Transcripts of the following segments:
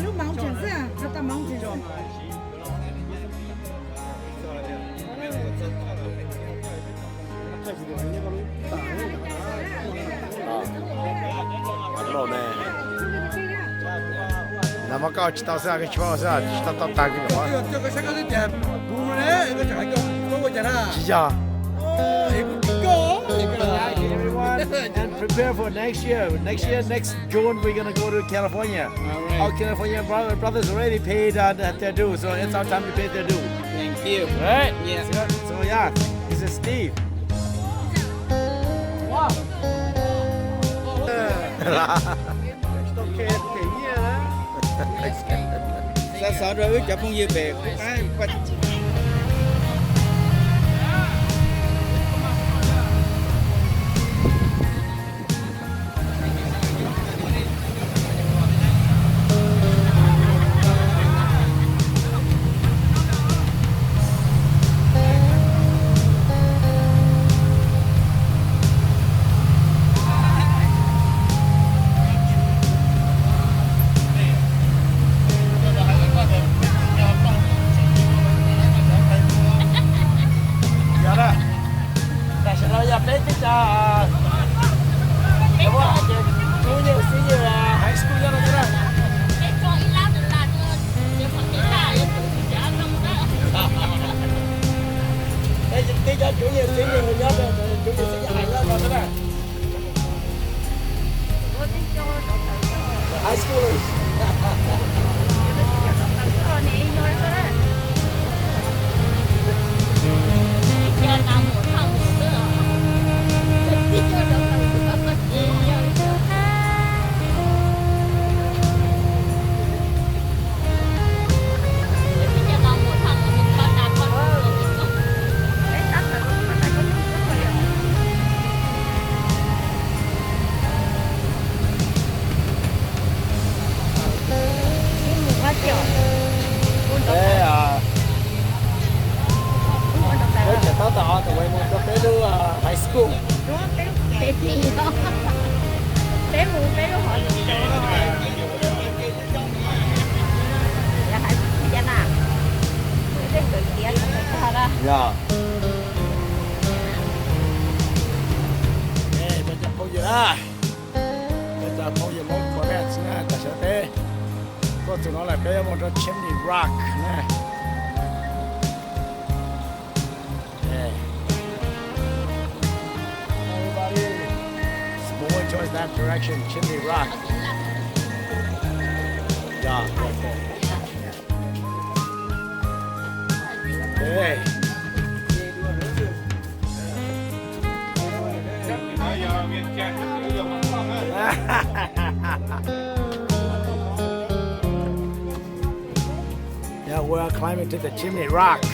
Lub mountain xwb, has tas mountain xwb. No mas koj tsis tau xwb, koj tsis paub xwb, tsis tau tau tag koj. Tsis yog. Everyone, and prepare for next year. Next year, next June, we're gonna go to California. All right. Our California brother, brothers already paid uh, their due, so it's our time to pay their due. Thank you. Right? Yeah. So, so yeah, this is Steve. Wow. Xav xav rau wb cov phooj ywg pem qab. Tam sim no yog peb twb tso, peb muab hais tias junior, senior, high school nyob rau twg na? Peb twb cov junior, senior nyob rau, junior, senior hais nyob rau twg na? High schoolers. Peb, peb tseem tab tom on the way mus rau peb lub high school. Yog. Peb cov phooj ywg na, peb cov phooj ywg Hmoob Corvette na, tam sim no peb tuaj txog no lawm, peb yuav mus rau Chimney Rock na. Everybody, it's more towards that direction, Chimney Rock. Yeah, right there. Hey. Yeah, we're climbing to the Chimney Rock.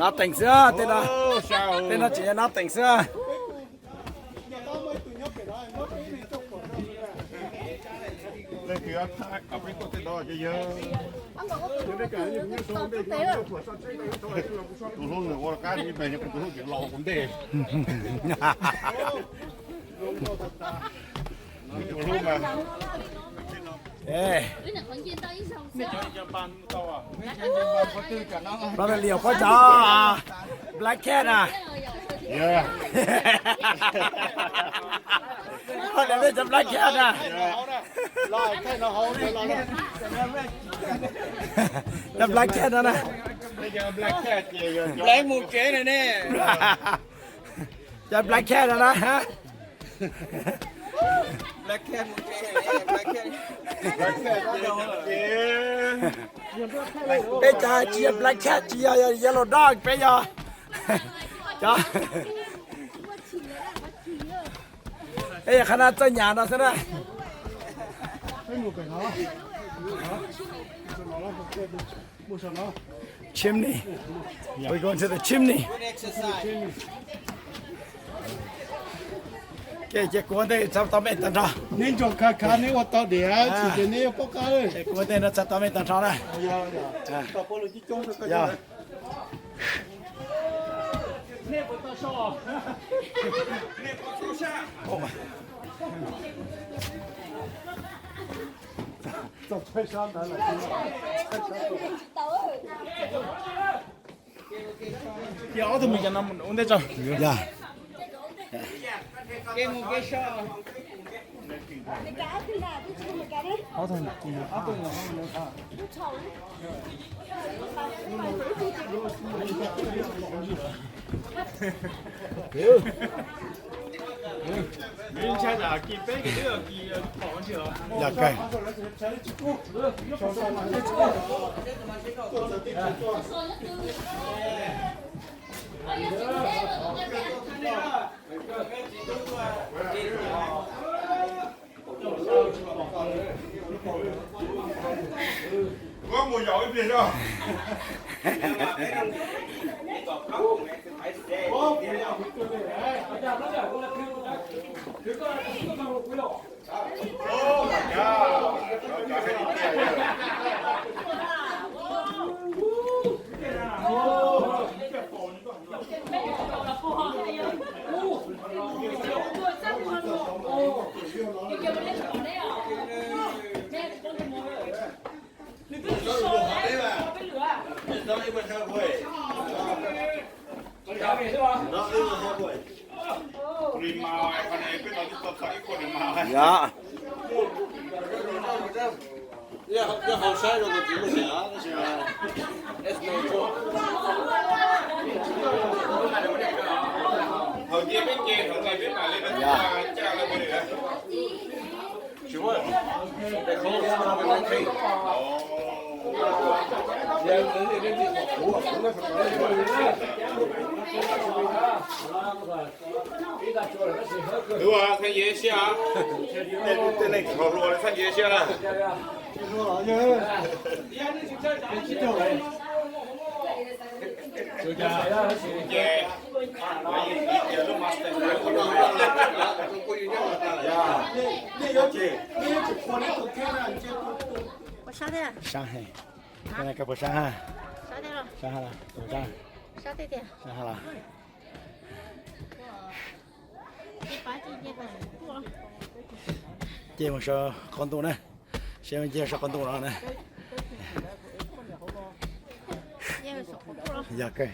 Nothing xwb, tej no, tej no tseem yog nothing xwb. Tus hlub nws ua qab ib pliag, tus hlub tseem los ua kuv ntej. Ê. Brother Liam, phob cov Black Cat na. Phob Liam peb cov Black Cat na. Cov Black Cat no na. Cov Black Cat no na. Peb cov tsis yog Black Cat, tsis yog yellow dog, peb yog cov, peb yog qhab nab txawj nyam no xwb na. Chimney. We're going to the chimney. Ces kuv ua ntej txhab tau mej tag nrho. Neb nrog khav khav neb ua tau diam, tsis ces neb yuav paub qab. Ces kuv ua ntej no txhab tau mej tag nrho na. Ces ob tug mus ces no ua ntej tso. Yog. Yog kawg. Koj mus yaum ib pliag zog. Yog. Tus thaj yev siab, tej neeg tsis hluas hluas thaj yev siab na. Sab heev. Sab heev. Sab heev los? Ces mus saum qaum ntuj na. Seb mus nce saum qaum ntuj no na. Yog kawg.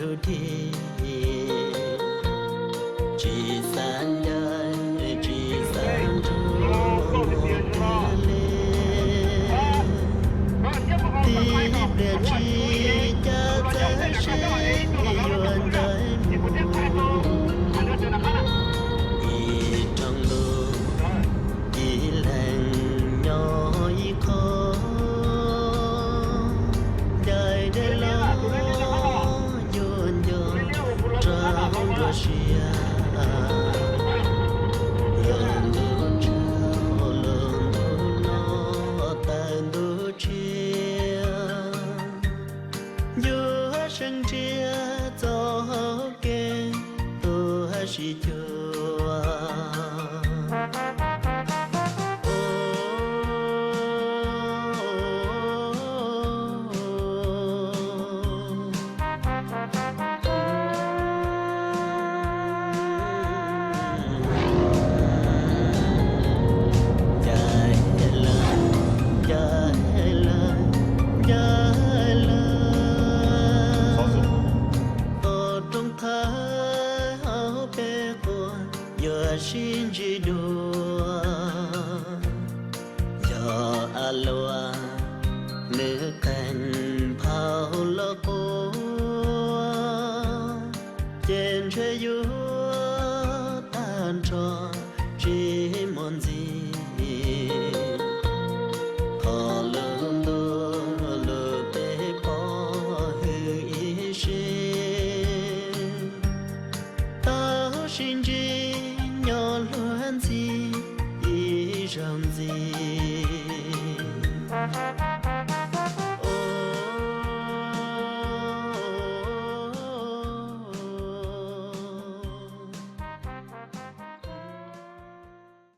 lub dhia, tsis xav ncaim tsis xav nrug tiag li. Tib pliag tsis cav txawm sib yuav ncaim mus, ib rooj lug ib leeg nyob ib qho, ncaim deb los yuav nco rau nruab siab. Yog ntuj tshav los ntuj no tawm ntuj tshiab, yuav seev nrhiav txoj hau kev tuaj sib cuag. Ncaim lawm, ncaim lawm, ncaim lawm, tos rooj thawj hauv peb quas yuav sib ntsib dua. Yog a luaj nws qees phau los quaj, ces ntshe yuav tag nrho tsis muaj ntxiv.